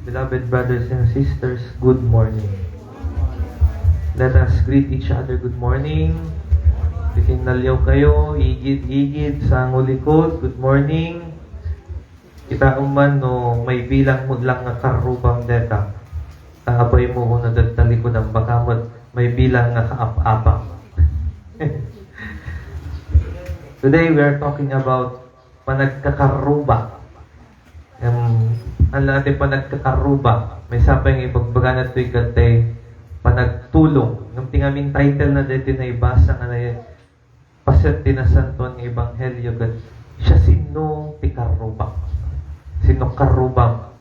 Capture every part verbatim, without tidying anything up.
Beloved brothers and sisters, good morning. Let us greet each other, "Good morning." Titing naliw kayo, igid-igid, sango likod, "Good morning." Kita man no may bilang mo lang nga karrubang deta. Tapay mo no dadta likod ang baka mo, may bilang nga kaap-apang. Today we are talking about panagkakarruba. Em, ang lahat ay panagkakarruba. May sapay nga ibagbaga na to'y gatay panagtulong. Ngem ti ngamin title na dito na ibasa nga na paset ti nasantuan nga ebanghelio ket siasino ti karrubak? Sino karrubak?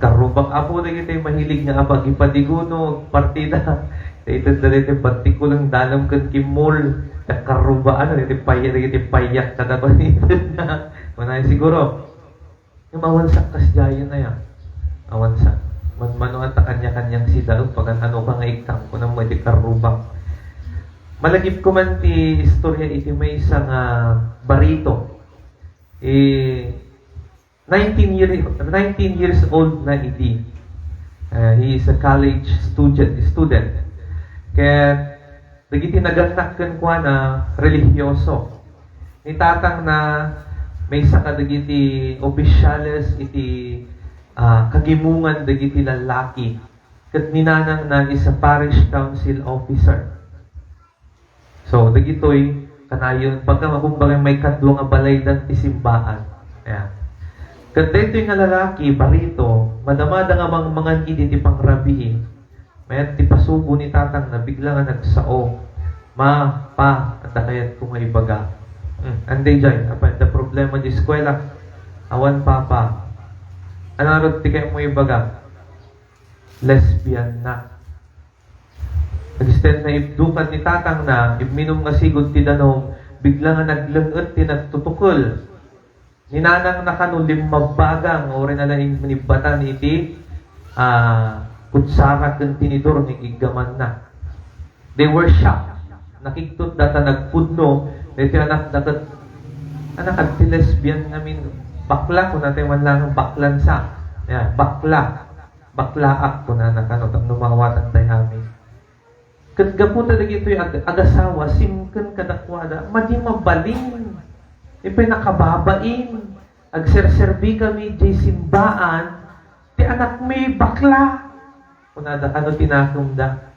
Karrubak apo dagiti mahilig nga abagi padiguno, partida. Daytoy dagiti batikulang dalem ken kimmol. Karrubaan dagiti payat, dagiti payak kada balitan na. Manay siguro. Nga mawansak kasdiayen aya. Awansak. Man, mano anta kanya-kanyang sida, pagan ano ka nga ikkan, kunam mo iti karrubak. Malagip ko man ti istorya iti maysa nga barito. Eh, nineteen year, nineteen years old na idi. Ah, he is a college student, student. Ket dagiti nagannak kenkuana, relihiyoso. Ni tatangna, maysa kadagiti opisyales iti, ah, kagimongan dagiti lallaki. Ket ni nanangna is a parish council officer. So, dagitoy, kanayon, pagka makumbagay may kadua nga balaydan ti simbaan. Ayan. Ket daytoy nga lalaki, barito, madamada nga mangmangan idi ti pangrabii. Mayat ti pasubo ni tatangna, bigla nga nagsao. "Ma, pa, adda kayatko nga ibaga." Hmm, andi jay, apa, adda problema di eskwela. "Awan, papa." "Anarod ti kayatmo ibaga?" "Lesbian na." Agisten na ibdukan ni tatangna, imminum nga sigud ti danum, bigla nga nagleng-et ti nagtutukel. Ni nanangna kano limmabbaga nga uray na laeng manibbatan iti, ah, kutsara ken tinidor nga igiggamanna. They were shocked. Nakigtot data nagpudno, daytoy anakda ket, "Anak, adda ti lesbian ngamin, bakla," kunatay man lang baklansa. Yeah, "Bakla. Baklaak," kunana kano, tapno maawatan tay amin. Ket gapu ta dagitoy ag-, agasawa, simken kadakuada, madi mabalin. Ipay nakababain, agserserbi kami diay simbaan, ti anakmi bakla. Kunada, kano ti nakemda?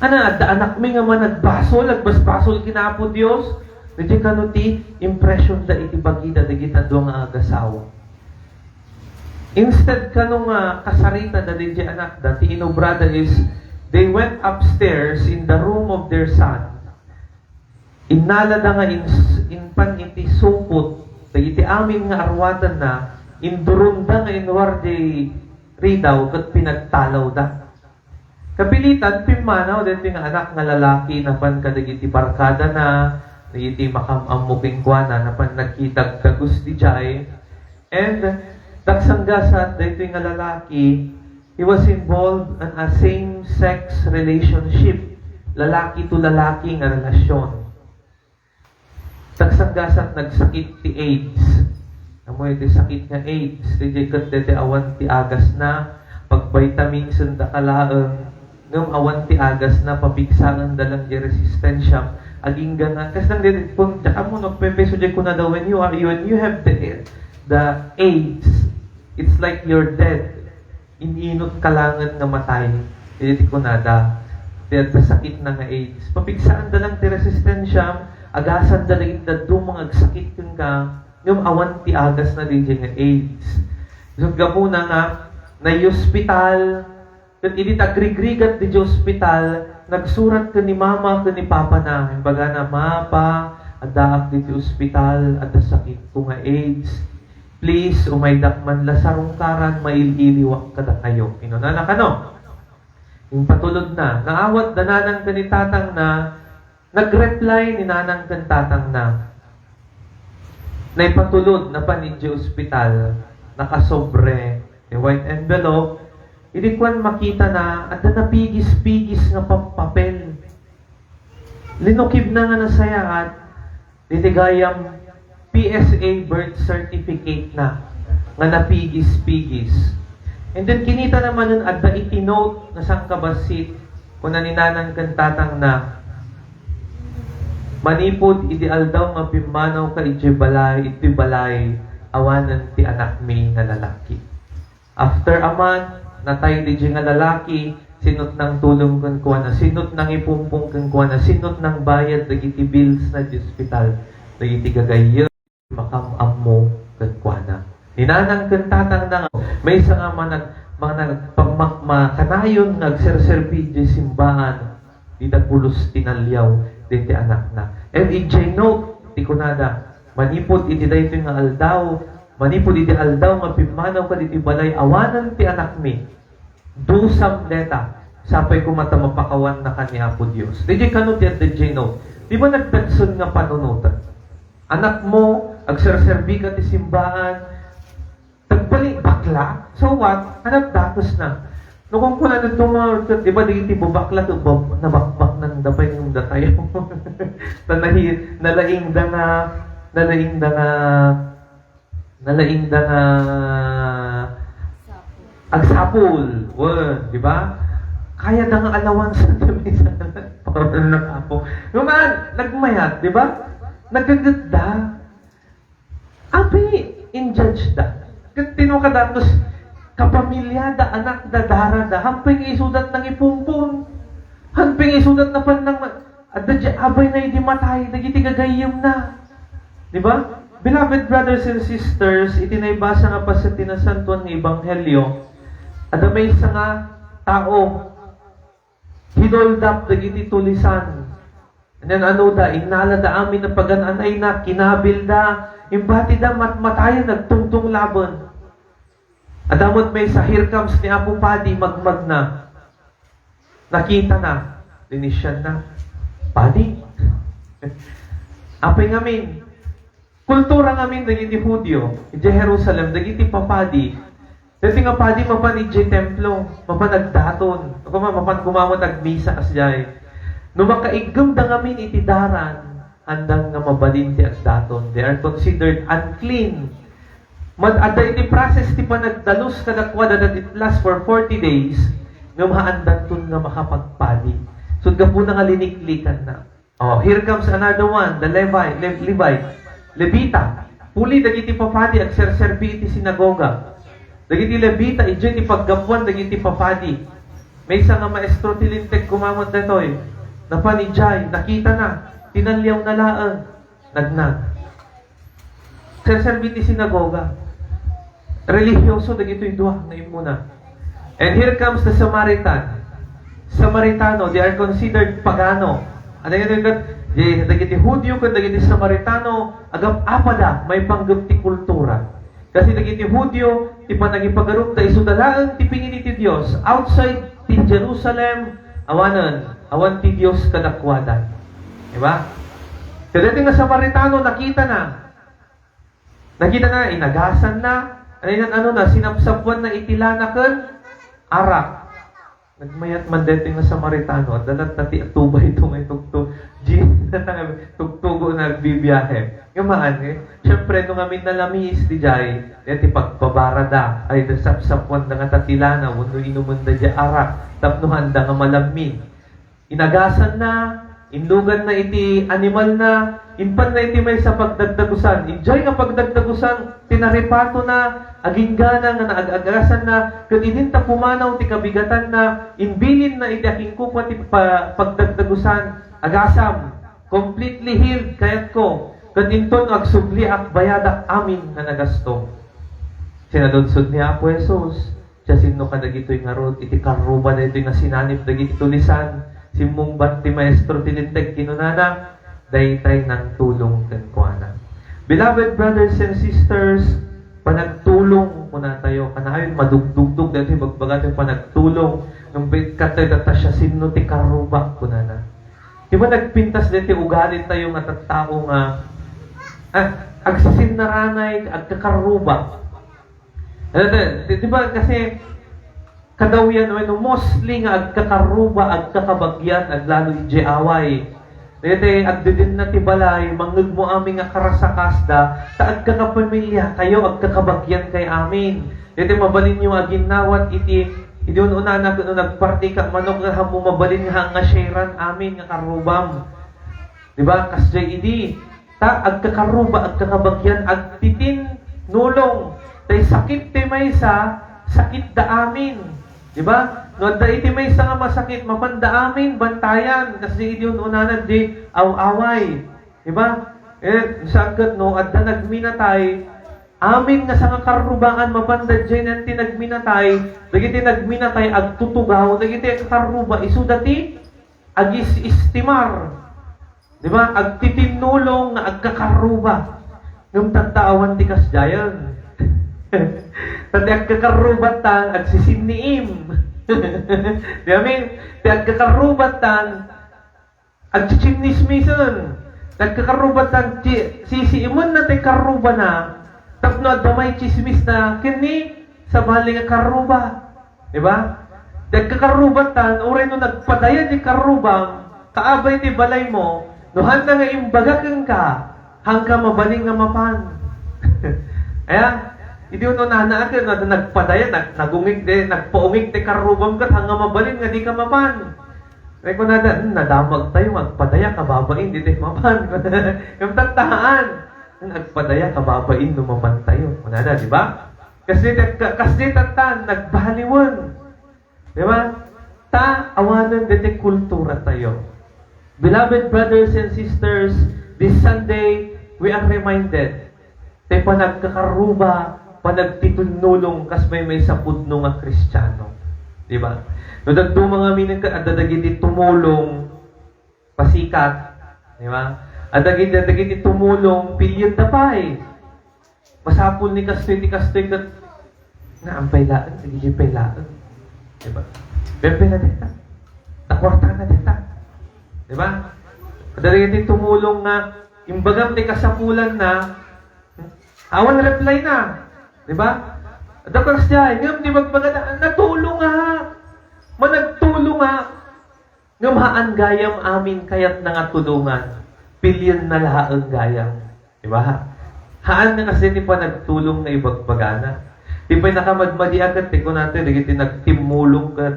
Ana, adda anakmi nga managbasol, agbasbasol ken Apo Dios. Daytoy kano ti impression da iti bagida dagiti dua nga agasawa. Instead kano nga kasarita da daydiay anakda, ti inubrada is they went upstairs in the room of their son. Innalada nga ins-, inpan iti supot dagiti amin nga arwatenna, indurongda nga inruar diay ridaw ket pinagtalawda. Kapilitan, pimmanaw daytoy nga anak nga lalaki napan kadagiti barkadana, dagiti makam-ammo kenkuana, napan nagkitag dagus didiay. And taksanggasat daytoy nga lalaki, he was involved in a same-sex relationship, lalaki to lalaki nga relasyon. Taksanggasat nagsakit ti AIDS. Ammo iti sakit nga AIDS, daydiay ket daydiay awan ti agasna, pagvitaminsen daka laeng, ngem awan ti agasna, papigsaenda lang diay resistensiam. Agingga nga, kas lang daydiay, kun, diak ammo no, pepeso diay kunada, when you are, when you have the, the AIDS, it's like you're dead. Ininot ka laengen nga matay. Iti kunada, ti adda sakitna nga AIDS. Papigsaanda lang ti resistensiam, agasanda dagiti dadduma nga agsakit kenka, ngem awan ti agasna daydiay nga AIDS. Isut' gapuna nga, naiyospital, ket idi tagrigrigat daydiay ospital, nagsurat ken ni mama ken ni papana, imbagana, "Ma, pa, addaak daydiay ospital, adda sakitko nga AIDS." Please, umaydak man la sarungkaran, mail-iliwak kadakayo. Kinunana kano. Impatulodna, naawatda nanang ken ni tatangna, nagreply ni nanang ken tatangna. Naipatulod napan idiay ospital, nakasobre ti white envelope, idi kuan makitana, adda napigis-pigis nga pap-, papel. Linukibna nga nasayaat, diti gayam P S A birth certificate na. nga napigis-pigis. And then, kinita na manen adda iti note nga sangkabassit, kuna ni nanang ken tatangna, "Manipud idi aldaw nga pimmanawka idiay balay, iti balay, awanen ti anakmi nga lalaki." After a month, natay diay nga lalaki, sinot nang tulong kenkuana, sinot nang ipumpong kenkuana, sinot nang bayad dagiti bills na di ospital, dagiti gagayyem, makam-ammo kenkuana. Ni nanang ken tatangna nga, maysa nga manag-, manag-, pag-, mak-, makanayon nga agserserbi idiay simbaan, dita pulos tinaliaw deti anakna. And idiay note, ti kunada, "Manipud iti daytoy nga aldaw, manipud iti aldaw nga pimmanawka diti balay, awanen ti anakmi." Dusam deta, sapay koma ta mapakawannaka ni Apo Dios. Diay kano ti adda diay note? Di ba nagdagsen nga panunoten? Anakmo, agserserbika ti simbaan, nagbali, bakla? So what? Anak, dakes na. No, kung kuna na tumawag ka, di ba, di iti babakla, to, bab-, nabakbak nang dapay ng datayo. Ta nahi-, nalaing da nga, nalaing da nga, nalaing da nga agsapul. Wen, di ba? Kaya da nga alawan sa minsan. Parang nakapo. Yung man, nagmayat, di ba? Nagagad da. Apay in-judge da? Ket ti no kadatos, kapamilya da, anak da, dara da, hampay nga isudat nang ipumpon. Hampay nga isudat na pan nang ma-, adda di abay na idi matay, dagiti gagayyem na. Di ba? Beloved brothers and sisters, iti naibasa nga paset ti Nasantoan nga Ebanghelio, adda maysa nga tao, hinoldap dagiti tulisan. Nen ano da, innala da amin a pagan-anayna, kinabil da, imbati da, matmatayen, nagtungtong laben. Adda met maysa, here comes ni Apo Padi, magmagna. Nakita na, linisian na. Padi. Apay ngamin, kultura ngamin dagiti Judio, idiay Jerusalem, dagiti papadi. Dagiti nga padi mapan idiay templo, mapan agdaton. Koma, mapan koma met agmisa kasdiay. No makaiggem da ngamin iti daran, andang nga mabalin ti agdaton. They are considered unclean. Mad-, adda iti process ti panagdalus kadakuada that it lasts for forty days, ngem haandanton nga makapagpadi. So, gapuna nga liniklikan na. Oh, here comes another one, the Levi-, Le-, Levite, Levita. Puli dagiti papadi agserserbi iti sinagoga. Dagiti Levita, idiay ti paggapuan dagiti papadi. Maysa nga maestro ti Linteg koma met daytoy. Napan idiay, nakita na, tinaliaw na laeng, nagnag. Serserbi ti sinagoga. Relihiyoso dagitoy dua nga immuna. And here comes the Samaritan. Samaritano, they are considered pagano. Ano yun, yun, yun? Di-, dagiti Hudio ken dagiti Samaritano, agap-apada maipanggep ti kultura. Kasi dagiti Hudio, ti panagipagarup da isu da laeng ti pingin iti Dios. Outside ti Jerusalem, awanen, awan ti Dios kadakuada. Di ba? Kadagiti nga Samaritano, nakita na. Nakita na, inagasan na. Ano yun, ano na, sinapsapuan na iti lana ken arak. Nagmayat man daytoy nga Samaritano, adda latta ti atubay ito nga itugtog. Jean, tugtugo na agbibiyahe. Nga maan, eh. Siyempre, no ngamin nalamiis di jay, daytoy pagbabarada, ay, sapsapuan da nga tatilana, wenno inumen da jay arak, tapno handa nga malammi. Inagasan na, innugan na iti animal na, impan na iti maysa pagdagdagusan. Idiay nga pagdagdagusan, tinaripato na, aginggana nga naag-agasan na, ket idinta pumanaw ti kabigatan na, imbilin na iti akingkupa ti pa-, pagdagdagusan. Agasam, completely healed, kayatko, ket inton agsubliak, bayadak amin nga nagasto. Sinaludsod ni Apo Jesus, siasino kadagitoy ngarud iti karruba daytoy nga sinanip dagiti tulisan? Simmungbat ti maestro ti Linteg, kinunana, daytay nangtulong kenkuana. Beloved brothers and sisters, panagtulong, kunatayo, kanayon madugdugdog daytoy bagbaga ti panagtulong, ngem baitkatayo ta siasino ti karruba, kunana. Di ba nagpintas daytoy ugalitayo nga tattao nga, ah, agsisinnaranay, agkakarruba? Ano to? Di, di ba kasi kadawyan wenno mostly nga agkakarruba, agkakabagyan, aglalo idiay away. Daytoy agdeddenna ti balay, mangngegmo amin nga karasakasda, ta agkakapamiliakayo, agkakabagiankayo amin. Daytoy mabalinyo nga aginnawat iti, idi un-unana ket no nagpartika manok, ammo mabalin nga haan nga sharean amin nga karrubam. Di ba? Kasdiay idi, ta agkakarruba, agkakabagian, agtitinnulong. Tay sakit ti maysa, sakitda amin. Di ba? No adda iti maysa nga masakit, mapanda amin bantayan. Kasdiay idi un-unana diay aw-away. Di ba? Eh, saan ket no adda nagminatay, amin nga sangakarrubaan, mapanda diay ti nagminatay, dagiti nagminatay agtutugaw, dagiti agkakarruba, isuda ti agis-istimar. Di ba? Agtitinnulong nga agkakarruba. Ngem tatta, awan ti kasdiayen. Ta ti agkakarrubattan, agsisinniim. Di amin? Ti agkakarrubattan, agtsitsismisen. Ti agkakarrubattan, ti, sisiimenna ti karrubana, tapno adda maitsismisna ken ni sabali nga karruba. Di ba? Ti agkakarrubattan, uray no nagpadaya ti karrubam, kaabay ti balaymo, no haanna nga imbaga kenka, haanka mabalin nga mapan. Aya, idi un-unana ket, no, nagpadaya, nag-, nagungig ti, nagpaungig ti karrubam ket, haan nga mabalin nga dika mapan. Kay kunada, "Hmm, nadamagtayo nga agpadaya, kababain, ditoy mapan." Ngem tatta, haan. "Hmm, agpadaya, kababain, no mapantayo." Kunada, di ba? Kasdi, ka-, kasdi tatta, nagbaliwen. Di ba? Ta, awanen ditoy kulturatayo. Beloved brothers and sisters, this Sunday, we are reminded, ti panagkakarruba, panagtitinnulong, kas maymaysa pudno nga Kristiano. Di ba? No dadduma ngamin ket adda dagiti tumulong, pasikat. Di ba? Adda dagiti, dagiti tumulong, pilien da pay. Masapul ni kastoy, ti kastoy ket, "Naan pay laeng, sige pay laeng." Di ba? "Bembe na dita. Takuarta na dita." Di ba? Adda dagiti tumulong nga, imbagam ti kasapulanna, awan reply na. Di ba? Adda kasdiay, ngem di magbagada, "Natulong nga. Managtulong nga." Ngem haan gayam amin kayatna nga tulongan, pilienna laeng gayam. Di ba? Haan nga kasdi ti panagtulong nga ibagbagana. Ti pay nakamadmadi a ket ti kunata dagiti nagtimmulong ket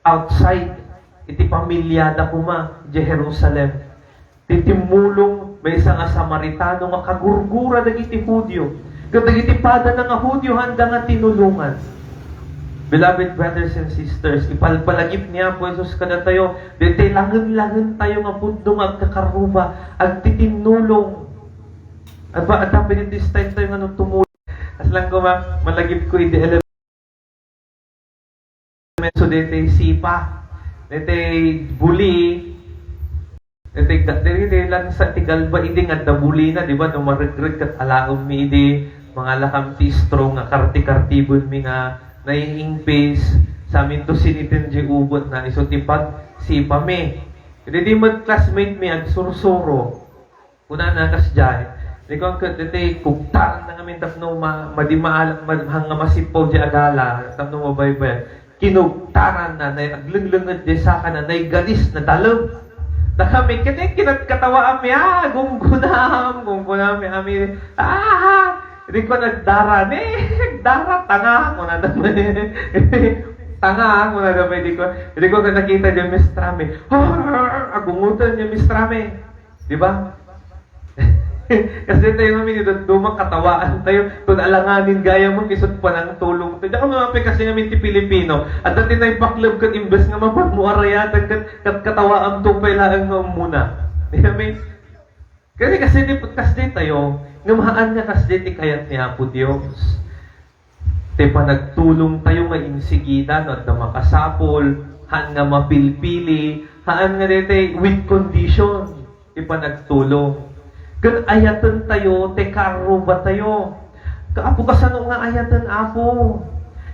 outside iti pamiliada koma, idiay Jerusalem. Ti timmulong, maysa nga Samaritano nga kagurgura dagiti Judio. Ket dagiti padana nga Judio, haanda nga tinulongan. Beloved brothers and sisters, ipalpalagip ni Apo Jesus kadatayo, daytoy langen-langentayo nga pudno nga agkakarruba, agtitinnulong. Aba, adda pay this time tayo nga no tumulong. As lang ko ma-, malagip ko idi So, daytoy sipa, daytoy buli, daytoy ga-, daytoy lansa ti galba idi nga adda bulina, di ba? No maregreg ket alaemmi idi, mangalakam ti straw nga karti-kartibenmi nga naiingpis, saminto siniten diay ubetna, isu ti pagsipami. Idi di met classmate mi agsursuro. Kunana kasdiay, di ko ket daytoy kugtaranna ngamin tapno ma-, madi maal-, ma-, hanga masippaw diay agala, tapno mabaybay. Kinugtaranna, nay aglenglenget diay sakana, naigalis, nadalem. Dakami, ket kinagkatawaammi, ah, gunggunam, gunggunam, ami, ah, di ko nagdara, ne, nagdara, tanga, kunada may, tanga, kunada may, di ko, di ko nakita diay mistrami. Ah, agungoten diay mistrami. Di ba? Kasi tayo ngamin, ito, dumakatawaan tayo. Kung alanganin gaya mo, kisot pa ng tulong tayo. Diyan kami mapikasi ngamin ti Pilipino. At dati na ipaklab kat imbes nga mapan mo arayatan kat, kat katawaan to pa ilaan nga umuna. Di ba, may? Kasi, kasi di, kasi tayo, ngem haan nga kasi ti kayat ni Apo Dios. Ti panagtulong tayo nga insigida no adda makasapul, haan nga mapilpili, haan nga daytoy with condition ti panagtulong. Ket ayaten tayo ti karruba tayo. Apo, kasano nga ayaten, Apo?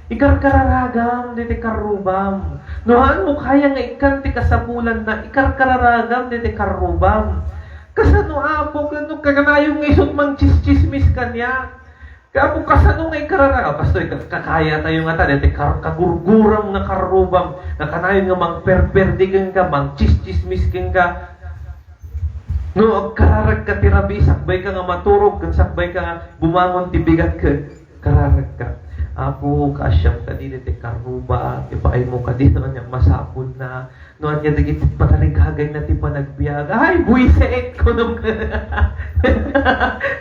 Ikarkararagam daytoy karrubam. No haan mo kaya nga ikkan ti kasapulanna, ikarkararagam daytoy karrubam. Kasano, Apo? Ket no kanayon nga isut' mangtsistsismis kaniak. Kaya po, kasano nga ikarara-, ah, kastoy, ka-, kakaya tayo nga ta, daytoy kar-, kagurguram nga karrubam, nga kanayon nga mangperperdi kenka, mangtsistsismis kenka. No agkararagka ti rabii, sakbayka nga maturog, ken sakbayka nga bumangon ti bigat, ket kararagka. Apo, kaasiam kadi daytoy karruba, ipaaymo kadi no ania masapulna, no ania dagiti patarigagayna ti panagbiag. Ay, buisit! Kunam.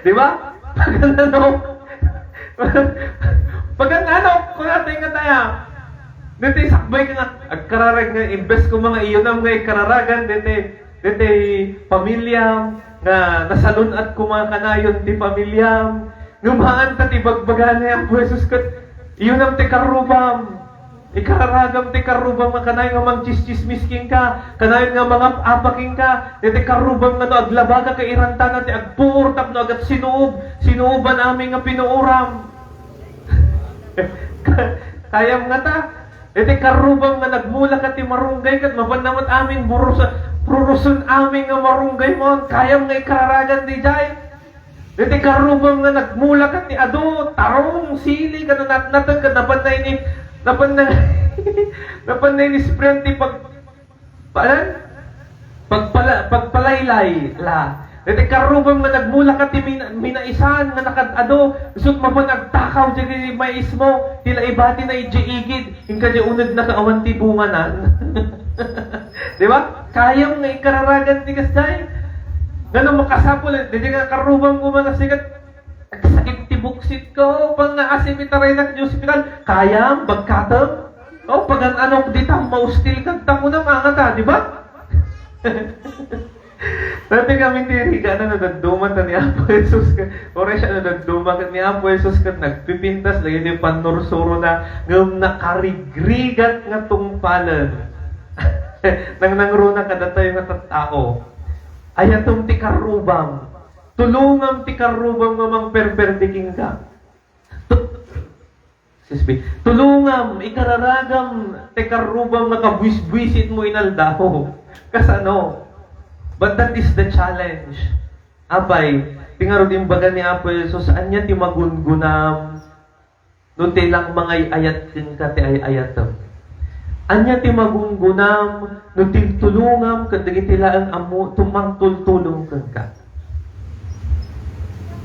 Di ba? Pagan-anok. Pagan-anok, kunatay nga taya. Daytoy sakbayka nga, agkararag nga, imbes ko mga iyunam nga ikararagan, daytoy, daytoy pamilyam, nga nasalun-at ko mga kanayon ti pamilyam. Ngem haanta ti bagbagana ni Apo Jesus ket, iyunam ti karrubam. Ikararagam ti karrubam nga kanayon nga mangtsistsismis kenka, kanayon nga mangap-apa kenka, daytoy karrubam nga no aglabaga ket irantana ti agpuor tapno agat sinuob, sinuoban amin nga pinuoram. Kayam ngata, daytoy karrubam nga nagmula ket ti marunggay ket mapanna met amin burusa-, burusen amin nga marunggay mon, kayam nga ikararagan daydiay. Daytoy karrubam nga nagmula ket ti adu, tarong, sili, ken natnateng ket napanna ini, napanna, napanna ini-sprayan ti pag-, paanan? Pagpala-, pagpalaylay la. Daytoy karrubam nga nagmula ket ti mina-, minaisan nga nakad-adu, isut' mapan agtakaw diay maismo, ti la ibatina idiay igid, inka diay unegna ket awan ti bungana. Di ba? Kayam nga ikararagan ti kasdiay. Ngano makasapul, daydiay nga karrubam nga umangas ket, agsakit ti buksitko, pangngaasim itaraynak idiay ospital. Kayam, bagkatem? O, pagan-anok ditan, maustil kanta kunam, angata, di ba? Daytoy ngamin ti rigat no dadduma ta ni Apo Jesus ket, uray siak no dadduma ket ni Apo Jesus ket nagpipintas dagiti pannursurona ngem nakarigrigat nga tungpalen. Nangnangruna kadatayo nga tattao. Ayatem ti karrubam. Tulongam ti karrubam nga mangperperdi kenka. Tu-, excuse me. Tulongam, ikararagam ti karrubam nga kabuisbuisitmo inaldaw. Kasano? But that is the challenge. Apay, ti ngarud imbaga ni Apo Jesus, ania ti magungunam no ti langmangay-ayat kenka ti ay-ayatem? Ania ti magungunam no ti tulongam ket dagiti laeng ammo tumangtultulong kenka?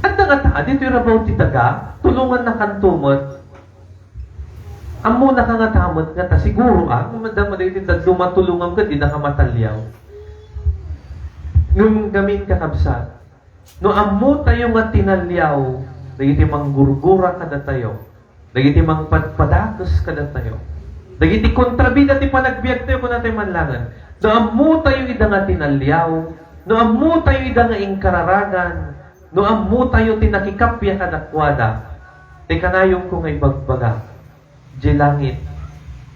Adda ngata, ditoy rabaw ti daga, tulongannakanto met. Ammonaka ngata met ngata, siguro, a, ngem adda met dagiti dadduma tulongam ket dinaka mataliaw. Ngem ngamin, kakabsat, no ammotayo nga tinaliaw dagiti manggurgura kadatayo, dagiti mangpadpadakes kadatayo, dagiti kontrabida ti panagbiagtayo, kunatayo man laengen, no ammotayo ida nga tinaliaw, no ammotayo ida nga inkararagan, no ammotayo ti nakikappia kadakuada, ti kanayonko nga ibagbaga, idiay langit,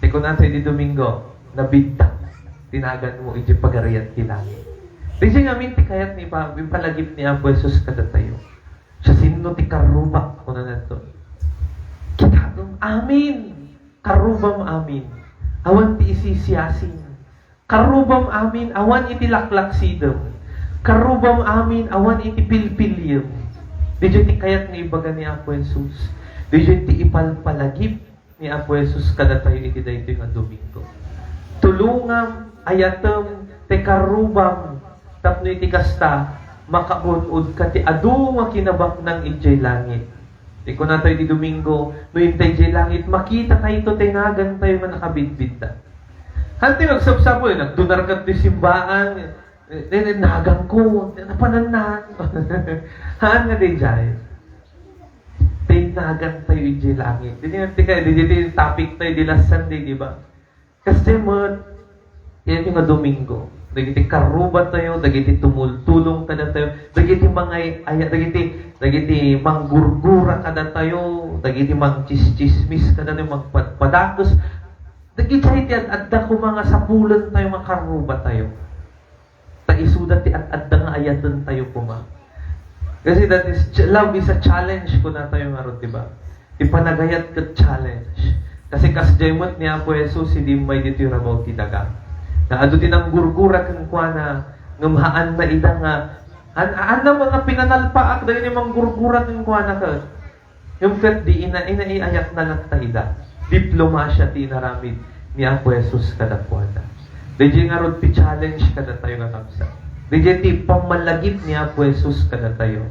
ti kunatayo idi Domingo, nabiddang ti naganmo idiay Pagarian ti Langit. Idiay ngamin ti kayat ni pa-, ipalagip ni Apo Jesus kadatayo. Siasino ti karrubak? Kunanadto. Kitaem amin. Karrubam amin. Awan ti isisiasing. Karrubam amin. Awan iti laklaksidem. Karrubam amin. Awan iti pilpiliem. Didiay ti kayat nga ibaga ni Apo Jesus. Didiay ti ipalpalagip ni Apo Jesus kadatayo iti daytoy nga Domingo. Tulongam, ayatem, ti karrubam, tapno iti kasta, makaun-odka ti adu nga kinabaknang idiay langit. Ti kunatayo idi Domingo, no intay idiay langit, makitatayto ti nagantayo nga nakabidbidda. Hantay agsapsapul, nagdunar kadto ti simbaan, eh, eh, naganko, napanannan. Haan nga diay. Ti nagantayo idiay langit. Didi nga ti kay, didi ti topic tayo, di last Sunday, di ba? Kasi met, yan nga Domingo. Dagiti karrubatayo, dagiti tumultulong kadatayo, dagiti mangay-, aya, dagiti, dagiti manggurgura kadatayo, dagiti mangtsistsismis kadatayo, mangpadpadakes. Dagiti ti ad-, adda koma nga sapulentayo nga karrubatayo. Ta isuda ti ad-adda nga ayatentayo koma. Kasi that is ch-, love is a challenge, kunatayo ngarud, di ba? Ti panagayat ket challenge. Kasi kasdiay met ni Apo Jesus idi immay ditoy rabaw ti daga. Nga adu ti nanggurgura kenkuana, ngem haanna ida nga, han-, haanna nga pinanalpaak dagiti manggurgura kenkuana ket. Ngem ket di ina-, inaiayatna latta ida. Diplomasia ti inaramid ni Apo Jesus kadakuada. Daydiay ngarud ti challenge kadatayo nga kabsat. Didiay ti pammalagip ni Apo Jesus kadatayo.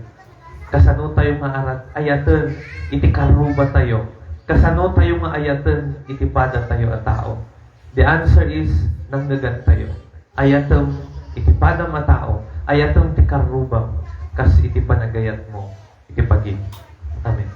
Kasano tayo nga arat-, ayaten iti karrubatayo? Kasano tayo nga ayaten iti padatayo a tao? The answer is, nangngegatayo. Ayatem iti padam a tao, ayatem ti karrubam, kas iti panagayatmo iti pagim. Amen.